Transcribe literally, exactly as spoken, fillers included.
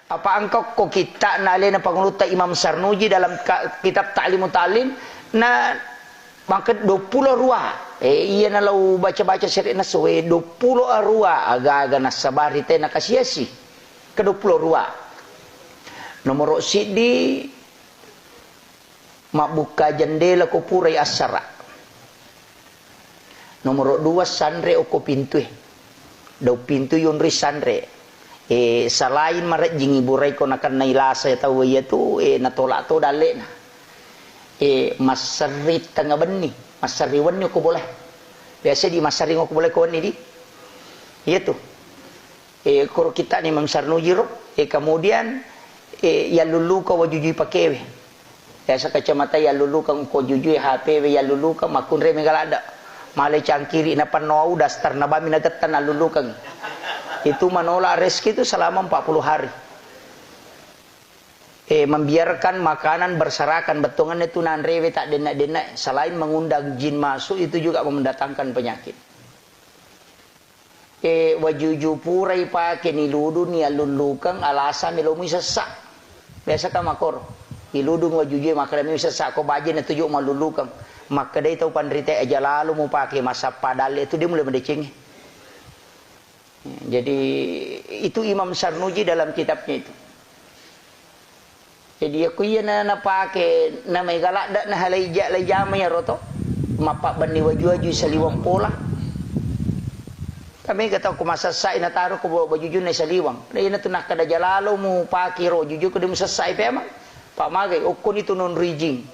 Apa engka ko kitta'na alena pangulutta Imam Sarnuji dalam ka-, kitab Ta'limu Ta'lim, na maka dua puluh dua. Eh, iya na lau baca-baca sere' nasu, eh, dua puluh dua aga-aga nassabari te nakasiasi. Ke dua puluh dua. Nomoro siddi, mabbukka jendela ko purai assara. Nomoro dua, sanre okko pintue. Dau pintu yonri sanre. E, salain marejjing iburai ko nakennai lasa tau iya tu, e, natolak to dalle'na. E, masserri tengnga benni, masserri wenni okko bola. Biasa di masserri okko bola ko wenni di. Iya tu. E, koro kitta'na Imam Sarnuji ro, e, kemudian, e, yallullukang wajujui pakewe. Biasa kacamata yallullukang ko wajujui, H P we yallullukang, makkunrai mega ladde. Male cangkiri na penno au daster na bami na getta nallullukang. Itu menolak rezeki itu selama empat puluh hari. E, membiarkan makanan berserakan, bettuanganna tu nanrewe tak denna-denna, selain mengundang jin masuk, itu juga mendatangkan penyakit. E, wajuju purai pake niludung, niallullukang, alasan melo mui sessa. Biasa ka makoro. Iludung wajuju, makkeda mui sessa, ko baje na tuju mallullukang. Makkedai tau panrita, aja lalo mupake masappa dalle tu de mulle madecengi. Jadi, itu Imam Sarnuji dalam kitabnya itu. Jadi, yakko iya na, napake, na mega ladde na halai ja-, lai jama iyaro to, mappabbenni waju-waju saliweng pola. Ka mega tau ko masassai nataro ko bo-, bajujunna saliweng. Na iyana tu nakkeda jalalo mupake ro juju ko de musessai pemang. Pa magai, okkoni tu non rijing.